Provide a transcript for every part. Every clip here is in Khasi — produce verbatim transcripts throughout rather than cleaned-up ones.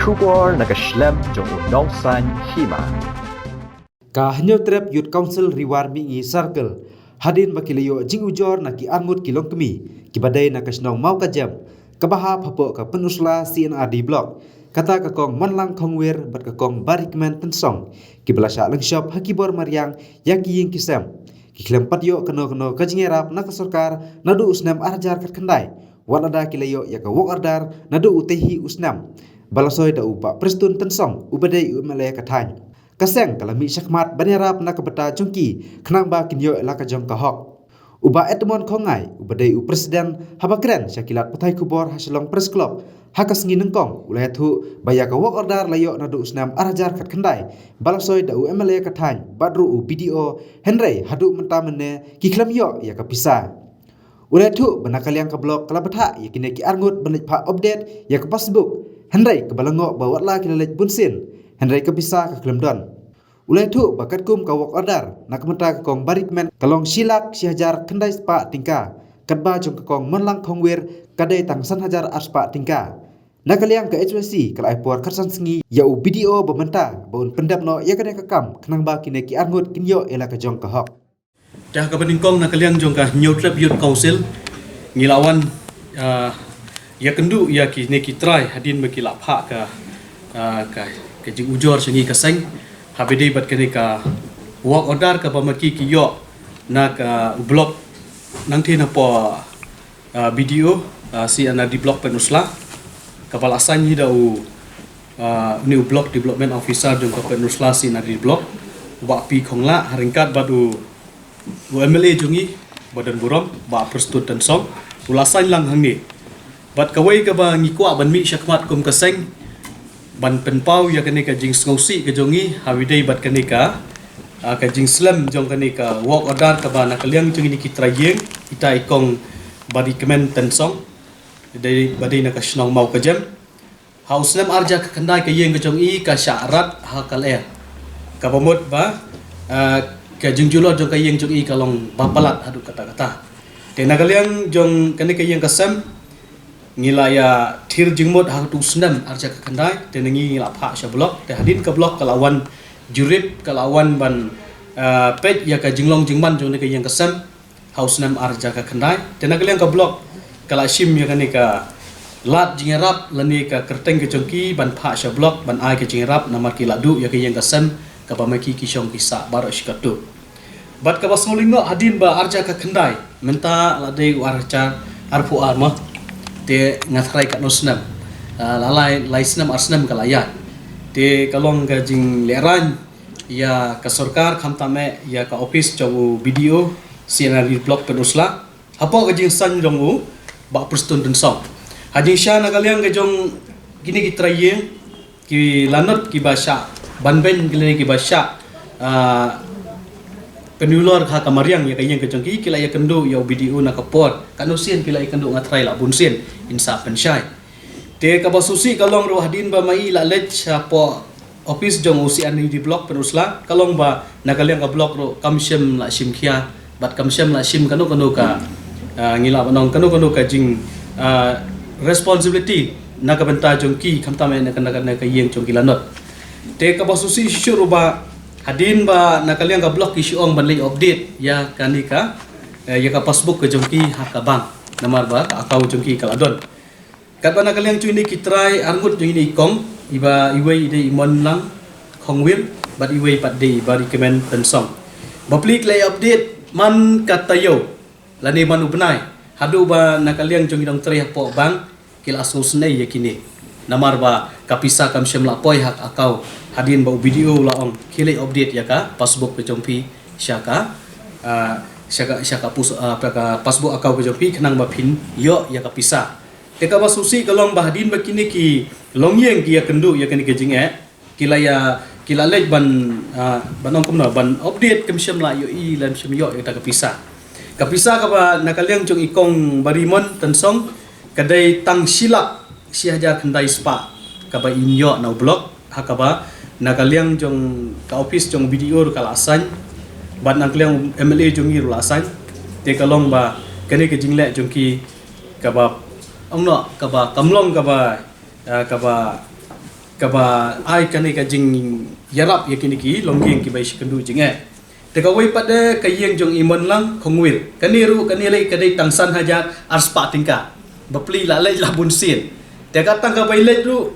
Khubor na ka shlem jong u nongsan hima. Ka Hynñiewtrep Youth Council Ri War Mihngi Circle, hadien ba ki la ïoh jingujor na ki arngut ki longkmie kiba dei na ka shnong Mawkajem, kaba hap hapoh ka Pynursla C and RD Block, kata ka Kong Monlang Khongwir bad ka Kong Barikmen Tynsong, kiba la shah lyngshop ha ki bor mariang ïa ki ïing ki sem. Ki khlem pat ïoh kano kano ka jingïarap na ka sorkar naduh u snem ar hajar khatkhyndai, wat lada ki la ïoh ïa ka work order naduh u tei hi u snem, ba la soi da u Bah Prestone Tynsong uba dei u MLA ka thaiñ. Ka seng ka la mih shakhmat ban ïarap na ka bynta jong ki, khnang ba kin ïoh ïa la ka jong ka hok. U Bah Edmond Khongngai uba dei u president, haba kren sha ki lad pathai khubor ha Shillong Press Club ha ka sngi nyngkong, u la ïathuh ba ïa ka work order la ïoh naduh u snem ar hajar khatkhyndai, ba la soi da u MLA ka thaiñ bad ruh u BDO, hynrei haduh mynta mynne ki khlem ïoh ïa ka pisa. U la ïathuh ba na ka liang ka block ka la bthah ïa kine ki arngut ban leit phah update ïa ka passbook, hynrei kaba la ngoh ba wat la ki la leit bunsien, hynrei ka pisa ka khlem don. U la ïathuh ba katkum ka work order, na ka bynta ka Kong Barikmen ka long shi lak shi hajar khyndai spah tyngka, katba jong ka Kong Monlang Khongwir ka dei tang san hajar ar spah tyngka. Na ka liang ka HYC ka la ai por khatsan sngi ïa u BDO ba mynta ba un pyndep noh ïa kane ka kam, khnang ba kine ki arngut kin ïoh ïa la ka jong ka hok. Te ha kaba nyngkong, na ka liang jong ka Hynñiewtrep Youth Council, ngi la wan, ah, ïakynduh ïa kine ki trai hadien ba ki la phah ka, ah, ka, ka jingujor sha ngi ka seng, haba ïadei bad kane ka work order kaba ma ki ki ïoh na ka block nangtei napoh, ah, BDO, ah, C and RD Block Pynursla, kaba la assign hi da u, ah, une u Block Development Officer jong ka Pynursla C and RD Block, u Bah P. Khonglah, ha ryngkat bad u, u MLA jong ngi ba don burom, Bah Prestone Tynsong, u la assign lang hangne. Bad kawei kaba ngi kwah ban mih shakhmat kum ka seng, ban pynpaw ïa kane ka jingsngewsih ka jong ngi haba ïadei bad kane ka, ah, ka jingslem jong kane ka work order kaba na ka liang jong ngi ki trai ïing, ita i Kong Barikmen Tynsong, dei, ba dei na ka shnong Mawkajem. Ha u snem ar hajar khatkhyndai ka ïing ka jong i ka shah rat ha ka lyer, kaba mut ba, ah, ka jingjulor jong ka ïing jong i ka long ba palat haduh katta katta. Te na ka liang jong kane ka ïing ka sem, ngi la ïa thir jingmut ha utu u snem ar hajar khatkhyndai, te na ngi ngi la phah sha block, te hadien ka block ka la wan jurip, ka la wan ban, ah, peit ïa ka jinglong jingman jong kane ka ïing ka sem ha u snem ar hajar khatkhyndai. Te na ka liang ka block ka la shim ïa kane ka lad jingïarap lane ka kyrteng ka jong ki ban phah sha block ban ai ka jingïarap, namar ki la duh ïa ka ïing ka sem kaba ma ki ki shong ki sah baroh shi katto. Bad kaba sngewlyngngoh, hadien ba ar hajar khatkhyndai, mynta la dei u ar hajar arphew ar mo. Te nga tharai katno snem, ah, la lai, lai snem ar snem ka la ïaid. Te ka long ka jinglehrain ïa ka sorkar, khamtam eh ïa ka ophis jong u BDO C and RD Block Pynursla, hapoh ka jingsan jong u Bah Prestone Tynsong. Ha jingshisha, na ka liang ka jong kine ki trai ïing, ki lanot kiba shah banbeiñ, ki lane kiba shah, ah, pynjulor ha ka mariang ïa ka ïing ka jong ki, ki la ïakynduh ïa u BDO na ka por, katno sien ki la ïakynduh, nga tharai la bun sien, yn sa pynshai. Te kaba sngewsih ka long ruh, hadien ba ma i la leit shapoh ophis jong u C and RD Block Pynursla, ka long ba na ka liang ka block ruh kam shym la shim khia bad kam shym la shim kano kano ka, ah, ngi lah ban ong kano kano ka jing, ah, responsibility na ka bynta jong ki, khamtam eh na ka, na ka, na ka ïing jong ki lanot. Te kaba sngewsih shuh ruh ba hadien ba na ka liang ka block ki shu ong ban leit update ïa kane ka, eh, ïa ka passbook ka jong ki ha ka bank, namar ba ka account jong ki ka la don. Katba na ka liang jong kine ki trai arngut jong kine i kong, iba iwei i dei i Monlang Khongwir bad iwei pat dei i Barikmen Tynsong. Bapli ki la ïa update man ka taïew lane man u bnai, haduh ba na ka liang jong ki nongtrei hapoh bank ki la sngewsynei ïa kine, namar ba ka pisa kam shym la poi ha ka account, hadien ba u BDO u la ong, khie leit update ïa ka passbook ka jong phi sha ka, ah, sha ka, sha ka pus-, ah, ka passbook account ka jong phi, khnang ba phin ïoh ïa ka pisa. Te kaba sngewsih ka long ba hadien ba kine ki longïing ki ïakynduh ïa kane ka jingeh, ki la ïa, ki la leit ban, ah, ban ong kumno, ban update, kam shym la ïohi, lane shym ïoh ïa kata ka pisa. Ka pisa kaba na ka liang jong i kong Barikmen Tynsong, ka dei tang shi lak shi hajar khyndai spah kaba yn ïoh na u block, ha kaba na ka liang jong ka ophis jong BDO ruh ka la assign, bad na ka liang MLA jong ngi ruh la assign. Te ka long ba kane ka jingleh jong ki kaba, ong noh, kaba kam long kaba, ah, kaba Kaba ai kane ka jingïarap ïa kine ki longïing kiba ïashakynduh jingeh. Te kawei pat de ka ïing jong i Monlang Khongwir. Kane ruh kane lei ka dei tang san hajar arspah tyngka. Bapli la leit la bun sien. Te ka tang kaba i leit ruh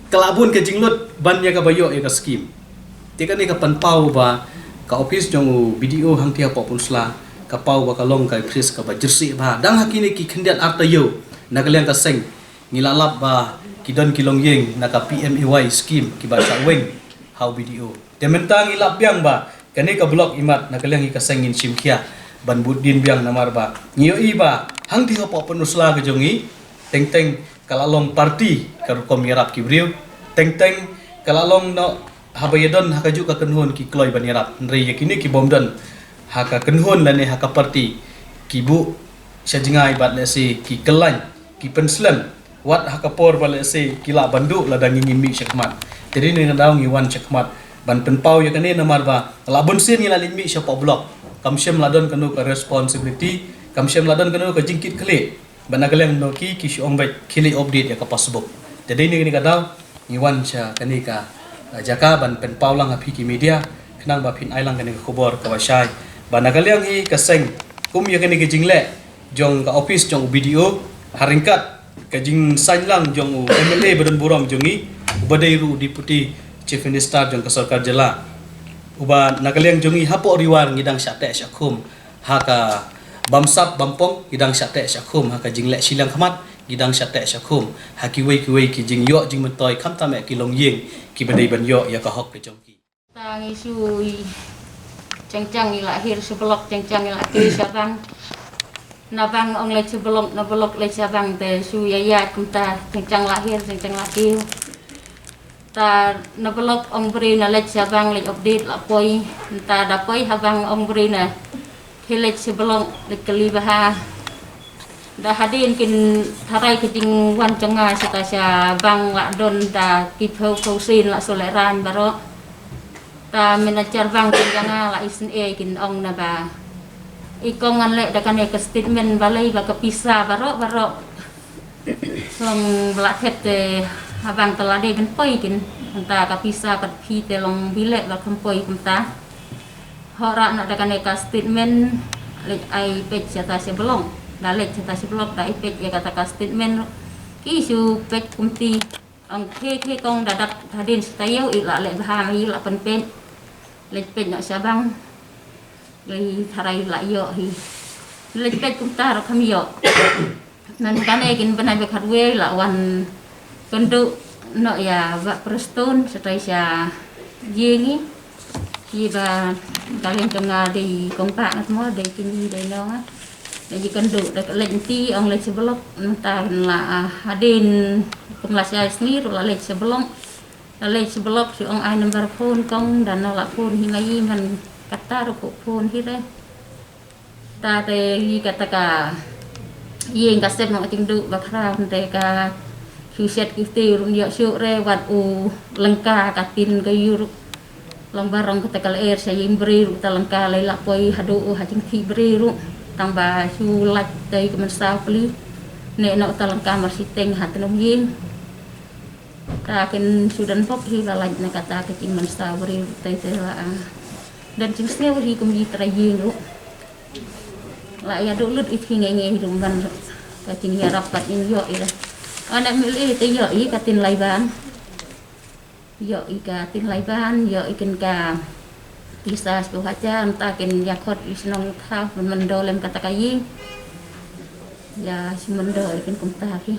ka la bun ka jinglut ban ïa kaba ïoh ïa ka skim. Te kane ka pynpaw ba ka ophis jong u B D O hangtei hapoh Pynursla ka paw ba ka long ka ophis kaba jyrsieh bha. Dang ha kine ki khyndiat ar taïew na ka liang ka seng ngi la lap ba ki don ki longïing na ka P M A Y skim kiba shah weng ha u B D O. Te mynta ngi lap biang ba kane ka block imat na ka liang hi ka seng ngin shim khia ban bud dien biang namar ba ngi ïohi ba hangtei hapoh Pynursla ka jong ngi teng teng ka la long party ka rukom ïarap ki briew, teng teng ka la long noh haba ïadon ha kajuh ka kynhun ki kloi ban ïarap. Hynrei ïa kine ki bym don ha ka kynhun lane ha ka party ki buh sha jngai bad lehse ki kyllain ki pynslem wat ha ka por ba lehse ki lah ban duh lada ngi ngim mih shakhmat. Te dei na kane ka daw ngi wan shakhmat ban pynpaw ïa kane namar ba la bun sien ngi la leit mih shapoh block. Kam shym la don kano ka responsibility, kam shym la don kano ka jingkitkhlieh. Ba na ka liang noh ki ki shu ong beit khie leit update ïa ka passbook. Te dei na kane ka daw ngi wan sha kane ka, uh, jaka ban pynpaw lang ha phi ki media khnang ba phin ai lang kane ka khubor kaba shai. Ba na ka liang hi ka seng kum ïa kane ka jingleh jong ka ophis jong u B D O ha ryngkat ka jingsaiñ lang jong u M L A ba don burom jong ngi uba dei ruh u Deputy Chief Minister jong ka sorkar jylla. Uba na ka liang jong ngi hapoh Ri War ngi dang shah teh shah khum ha ka bamsap bampong, ngi dang shah teh shah khum ha ka jingleh shiliang khmat, ngi dang shah teh shah khum ha kiwei kiwei ki jingïoh jingmyntoi khamtam eh ki longïing kiba dei ban ïoh ïa ka hok ka jong ki. Ta ngi shu i chang chang i la hir shu block, chang chang i la kiew sha bank. Na bank ong leit shu block, na block leit sha bank, te shu ïa ïa kumta chang chang la hir chang chang la kiew. Ta na block ong briew na leit sha bank leit update la poi. Ta da poi ha bank ong briew na khie leit sha block leit kylli bha. Da hadien kin tharai ka jingwan jong nga sha ta sha bank la don da ki phew phew sien la shu lehrain baroh. Ta manager bank kin jong nga la isynei kin ong na ba i kong ngan leh da kane ka statement balei ba ka pisa baroh baroh. Song ba la thet te ha bank te la dei ban poi kin. Mynta ka pisa ka phi te long bileh ba kham poi kumta. Hok rah noh da kane ka statement leit ai peit sha ta sha block. Da leit sha ta sha block da ai peit ïa kata ka statement. Ki shu peit kumti. Ong khie khie kong da dak hadien sha taïew i la leh bha ma i la pynpeit. Leit peit noh sha bank. Leit tharai la ïoh hi. Leit peit kumta ruh kham ïoh. Nan kane kin bnai ba khatwei la wan kynduh noh ïa Bah Prestone shatai sha ïing i. Ki ba ka liang jong nga dei kong Bah ngat mo dei kini dei nong. Dei kynduh da ka leit nti ong leit sha block mynta la hadien kum la shai sngi ruh la leit sha block. La leit sha block shu ong ai number phone kong da na la phone hi nga i man kata ruh phone hi re. Ta te i kata ka ïing ka sep nong ting duh ba khraw te ka shu shet ki te ruh ïoh shuh re wat u lyngka ka tin ka ïu ruh. Long barong kata ka lyer sha ïing briew ruh ta lyngka lei la poi haduh u ha jingthih briew ruh. Tang ba shu lait te ka mynsaw pli. Ne noh ta lyngka mar shi teng ha tnum ïing. Ta kin shu don pop hi la lait na kata ka jingmynsaw briew ruh te te la, ah. Don jingsngew hi kum i trai ïing ruh. La ïa duh lut i thi ngai ngai hi ruh ban ruh. Ka jingïarap pat in ïoh i la. Ana mil i te ïoh i ka tin lai ban. Ïoh i ka tin lai ban, ïoh i kin ka pisa spah hajar, mynta kin ïa khot i shnong thaw, man do lem kata ka ïing. Ïa shi man do i kin kumta ki,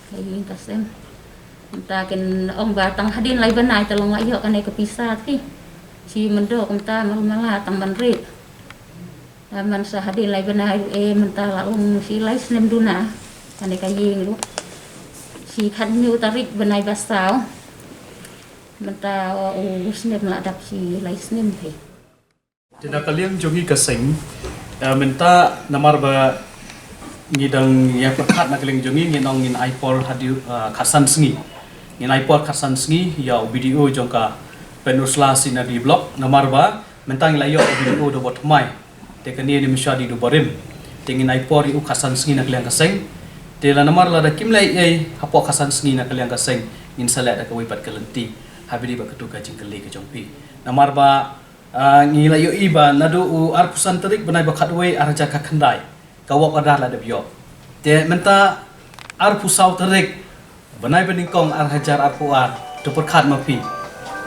ka ïing ka sem. Mynta kin ong ba tang hadien lai bnai ta long la ïoh kane ka pisa ki. Shi man do kumta mal mala tang ban rit. Mynta sa hadien lai bnai ruh e mynta la long shi lai snem duna. Kane ka ïing ruh. Shi khatñiew tarik bnai ba saw. Mynta u snem la dap shi lai snem te. Te na ka liang jong ngi ka seng, eh, mynta namar ba ngi dang ïa pyrkhat na ka liang jong ngi ngin ong ngin ai por haduh, eh, khatsan sngi. Ngin ai por khatsan sngi ïa u B D O jong ka Pynursla Sihnadewi Block namar ba mynta ngi la ïoh u B D O da bad thymmai. Te kane ne mynshwa dei da barim. Te ngin ai por ïa u khatsan sngi na ka liang ka seng. Te la namar lada kim leh ei hapoh ka san sngi na ka liang ka seng, ngin sa leh da kawei pat ka lynti ha bynta ba katu ka jingkylli ka jong phi. Namar ba, ah, ngi la ïohi ba naduh u arphew san tarik bnai ba khatwei ar hajar khatkhyndai ka work order la dep ïoh. Te mynta arphew saw tarik bnai ba nyngkong ar hajar arphew ar, to pyrkhat ma phi.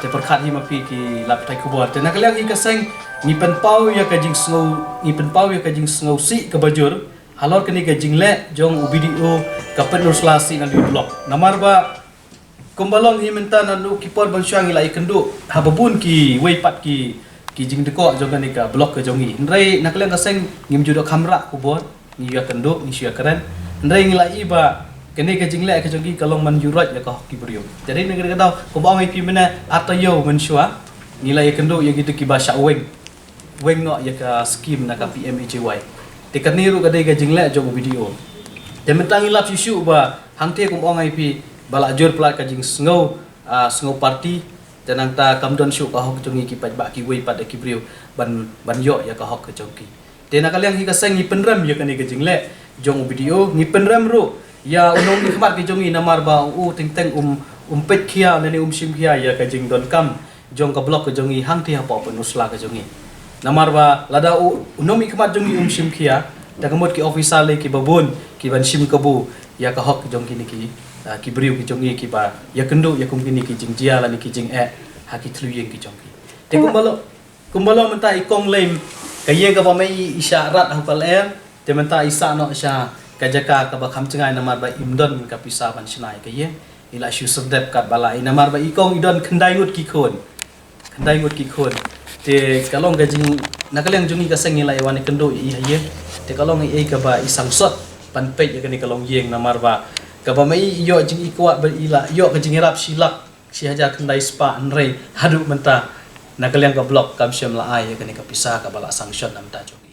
Te pyrkhat hi ma phi ki lad pathai khubor. Te na ka liang hi ka seng, ngi pynpaw ïa ka jingsngew, ngi pynpaw ïa ka jingsngewsih kaba jur halor kane ka jingleh jong u B D O ka Pynursla C W Block. Namar ba kumba long hi mynta naduh ki por ban shuwa ngi la ïakynduh ha babun kiwei pat ki, ki jingdkoh jong kane ka block ka jong ngi. Hynrei na ka liang ka seng ngim ju donkam rah khubor, ngi ïakynduh, ngi shu ïakren. Hynrei ngi la ïohi ba kane ka jingleh ka jong ngi ka long ban ïuhroit ïa ka hok ki briew. Te dei na kane ka daw, kumba ong ïa phi mynne, ar taïew mynshuwa ngi la ïakynduh ïa kitu kiba shah weng, weng noh ïa ka skim na ka P M A G Y. Te kane ruh ka dei ka jingleh jong u B D O. Te mynta ngi lap shuh shuh ba hangtei, kumba ong ïa phi, ba la jur palat ka jingsngew, ah, sngew party. Te nangta kam don shuh ka hok jong ngi ki paidbah kiwei pat da ki briew ban, ban ïoh ïa ka hok ka jong ki. Te na ka liang hi ka seng ngi pynrem ïa kane ka jingleh jong u B D O, ngi pynrem ruh ïa u nongmihkhmat ka jong ngi namar ba u teng teng um, um peit khia ne um shim khia ïa ka jingdonkam jong ka block ka jong ngi hangtei hapoh Pynursla ka jong ngi. Namar ba lada u, u nongmihkhmat jong ngi um shim khia, te ka mut ki officer lei kiba bun ki ban shim kabu ïa ka hok jong kine ki, ah, ki briew ki jong ngi kiba ïakynduh ïa kum kine ki jingjia lane ki jingeh ha ki thliew ïing ki jong ki. Te kumba long, kumba long mynta i Kong Leim, ka ïing kaba ma i i shah rat ha u Kal Er, te mynta i sah noh sha ka jaka kaba kham jngai namar ba im don ka pisa ban shna ïa ka ïing. I la shu serdep katba la i namar ba i kong i don khyndai ngut ki khun. Khyndai ngut ki khun. Te ka long ka jing, na ka liang jong ngi ka seng ngi la ïa wan ïakynduh ïa i ha ïing. Te ka long ei ei kaba i sangsot ban peit ïa kane ka longïing namar ba kaba ma i i ïoh jingïakynduh ba i la ïoh ka jingïarap shi lak shi hajar khyndai spah, hynrei haduh mynta na ka liang ka block kam shym la ai ïa kane ka pisa kaba la sanction na mynta jong ngi.